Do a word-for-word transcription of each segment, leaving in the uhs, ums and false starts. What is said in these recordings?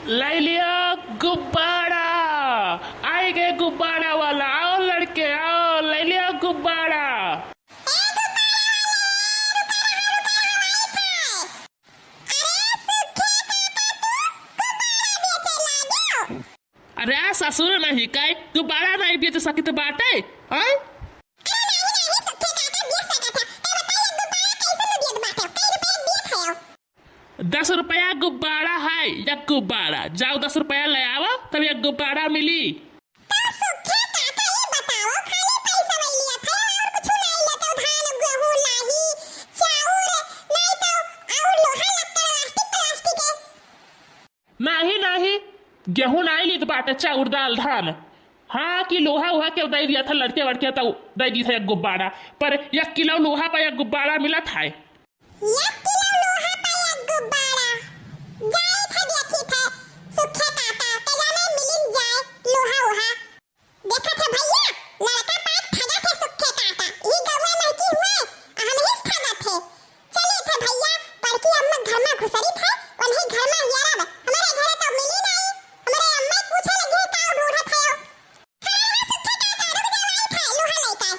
ले लियो गुब्बारा, आइ गए गुब्बारा वाला, आओ लड़के आओ, ले लियो गुब्बारा। अरे ससुर नहीं काई, गुब्बारा नहीं बेच सकित बाटे, हैं? दस रुपया गुब्बारा है, एक गुब्बारा, जाओ दस रुपया ले आवा, तब एक गुब्बारा मिली। तो सुखे काका ही बताओ, खाली पैसा नहीं लिया था, और कुछ नहीं लेते हो, धान, गेहूं नहीं, चाउर, नहीं तो और लोहा लक्कड़, प्लास्टिक, प्लास्टिक है। नाही, नाही, गेहूं नाही लीत बाटे, चाउर, दाल, धान। हाँ, कि लोहा उहा के दइ दिया था लड़के वड़के, तो दइ दी था एक गुब्बारा, पर एक किलो लोहा पर एक गुब्बारा मिलत है। एक किलो लोहा पर एक गुब्बारा, जाई था देखी था सुखे काका, के जाने मिलिन जाए लोहा उहा। देखत है भइया, लड़का पाट ठगत है सुखे काका। ई गौवा लड़की हुए, आ हमहिस ठगत है। चली थे भइया, बड़की अम्मा घर में घुसरी थे, उन्हीं घर में हियरब। हमरे घरे तो मिली नहीं। हमरे अम्मा पूछे लगी है, "का ढूंढत है?" हाँ, हाँ, सुखे काका, रुक जाओ, आई थे, लोहा लेके।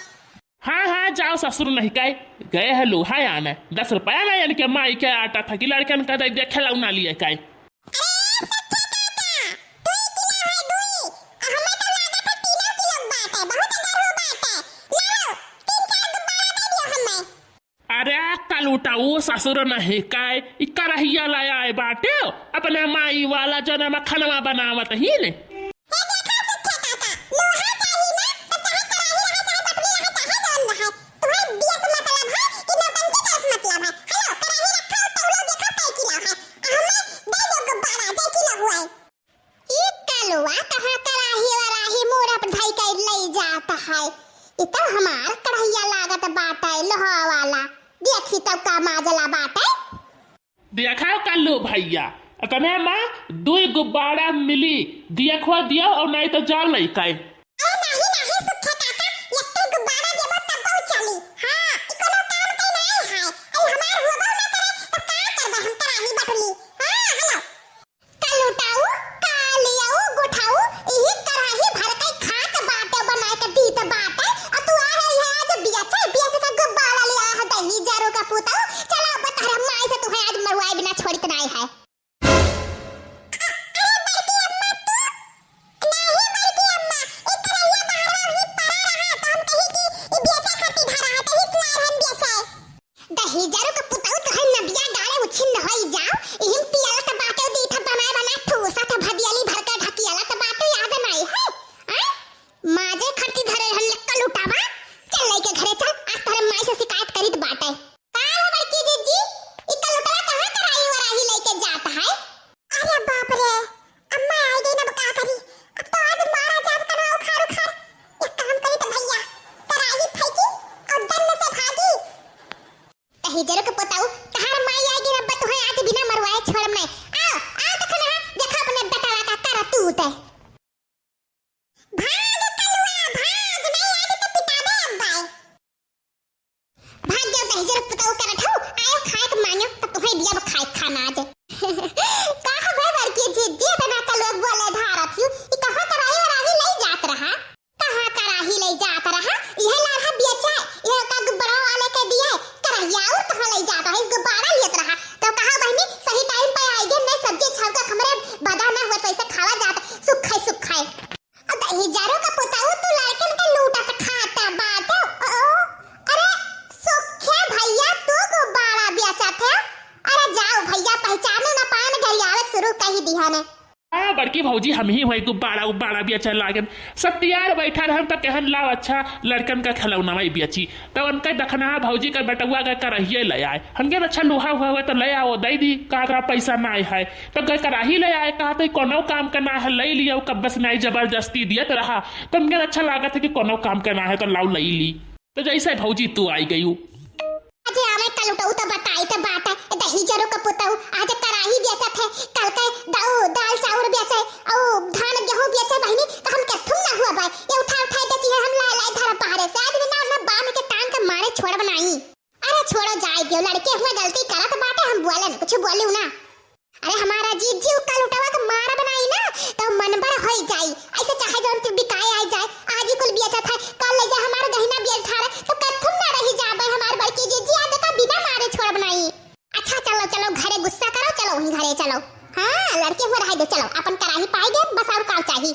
हाँ, हाँ, जाओ ससुर नहीं काई, गए है लोहा आने। दस रुपया ना इनके माई के आटा था कि लड़कन का दे दे खिलौना लिए काई। अरे सखी काका, दुई किलो है दुई, आ हमें तो लागत है तीनों किलो बाटे, बहुत अगर हो बाटे। लाओ, तीन चार गुब्बारा दे दियो हमें। अरे कलुटाऊ ससुर नहीं काई, ई करहिया लाया है बाटे, अपने माई वाला जो ना मखनवा बनावत ही ने। हे देखा सखी काका, लोहा चाही ना, तो चाहे कराही रहे, चाहे बटुली रहे, चाहे जौन रहे, तुम्हें बिया से मतलब है कि नौटंकी करे से मतलब है। हेलो, कराही रखा हो, तौलो देखा कै किलो है, आ हमें दे दो गुब्बारा, जै किलो हुआ है। ई कलुआ कहाँ कराही वराही मूड़ पर धई के लई जात है। ई तो हमार कढ़ैया लागत बाटे लोहा वाला। देखी तब का माजला बाटे। देखा कल्लू भइया, अतने मा दुई गुब्बारा मिली, दिया खुआ दिया और नहीं तो जाओ लइका। अरे नाही, नाही, सुखे काका, एक्के गुब्बारा देबो तब बहुत चली। हाँ, ई कोनो काम के नाही है। अरे हमार होबो ना करे, तो का करबे हम कराही बटुली? हाँ, हेलो। कलुटाऊ, कालियाऊ, गुठाऊ, इही कराही भर के खात बाटे, बनाए के दीत बाटे। आ तू आ है, है आज बियाचे, बियाचे का गुब्बारा ले आ है, दही जरू का पुताऊ। चला अब तहरे माई से तुहे आज मरुआई बिना छोड़ित नाही है। अरे बड़की अम्मा तू, नाही बड़की अम्मा, ई करहिया बहरवा ही पड़ा रहा, तो हम कही कि ई बेचे खातिर धरा है, तो ही लाए हम बेचे। दही जरू के पुतऊ तोहर नबिया डाले उछिन्न होई जाओ, इहिम पियलत बाटे दी था बनाए बनाए ठूसत भदियली भर के ढकियलत बाटे याद नाही है, आय? माजे खर्ची धरे रहल लक्का लुटावा, चल लइके घरे चल, आज तोहरे माई से शिकायत करीत बाटे। का हो बड़की जीजी, ई कलुटवा कहाँ कराही वराही लइके जात है? अरे बाप रे, अम्मा आई गई ना, अब का करी? अब तो आज मारा जाब कनवा उखाड़ उखाड़। एक काम करी तो भइया, कराही फेंकी और दन से भागी। कही जरो के पोताऊ, तहार माई आई गई ना, अब तुहे आज बिना मरवाए छोड़म नहीं। आओ, आओ तो खना, देखा अपने बेटवा का करतूत। भाग कलुआ, भाग, नहीं आए तो पिटाबे अब्बाई। भाग गयो दहिजर पुतऊ करत हऊ, आयो खाए के मांगो, त तुहे दिया खाए के खाना आज। का हवे बड़की जीजी, इतना कलुआ बोले धारत हऊ, ई कहाँ कराही वराही लई जात रहा? कहाँ कराही लई जात रहा? इहे लाढ़ा बियचा, इहे का गुब्बारा वाले के दिए, करहिया और कहाँ लई जात रहा? ई गुब्बारा लियत रहा। तो कहा बहिनी, सही टाइम पे आई गे, नहीं सब्जी छौका हमरे बदा ना हुआ, तो ऐसे खावा जात, सुखाई सुखाई। अब दहिजरो का पुताऊ तू लड़कन के लूटत खात बाटे। ओ, अरे सुखे भइया तू गुब्बारा बेचत है? अरे जाओ भइया, पहचाने ना पान गरियावे शुरू कही दिहने। हाँ बड़की भौजी, हम ही हुए गुब्बारा उब्बारा बेचे लागन। सत्यार बैठा रहन त कहन लाओ अच्छा लड़कन का खिलौना वही बेची। तब उनका दखना भौजी का बेटुआ का करहिए ले आए। हम कहे अच्छा लोहा हुआ हुआ तो ले आओ, दे दी, का का पैसा ना आए है। तब गए कराही ले आए, कहा तो कोनो काम का ना है, ले लियो, कब बस नहीं जबरदस्ती दियत रहा। तब हम कहे अच्छा लागत है कि कोनो काम का ना है तो लाओ ले ली। तो जैसे भौजी तू आई गई। आज आवे कलुटऊ तो बताई तो बात है, दहिजरो का पुतऊ आज कराही बेचत है, कल के दाऊ, दाल चाउर बेचे, औ धान गेहूं बेचे बहिनी, तो हम केथुम ना हुआ बाय, ये उठा उठा बेची है, हम ला लाई धरा बाहरे से, आज भी ना, ना बांध के टांग के मारे छोड़ब नाही। अरे छोड़ो, जाए दियो, लड़के हुए गलती करत बाटे, हम बोले न, कुछ बोलू ना। अरे हमारा जीजी उ कलुटवा के मारब कहे दो, चलो, अपन कराही पाई गए, बस और काव चाही?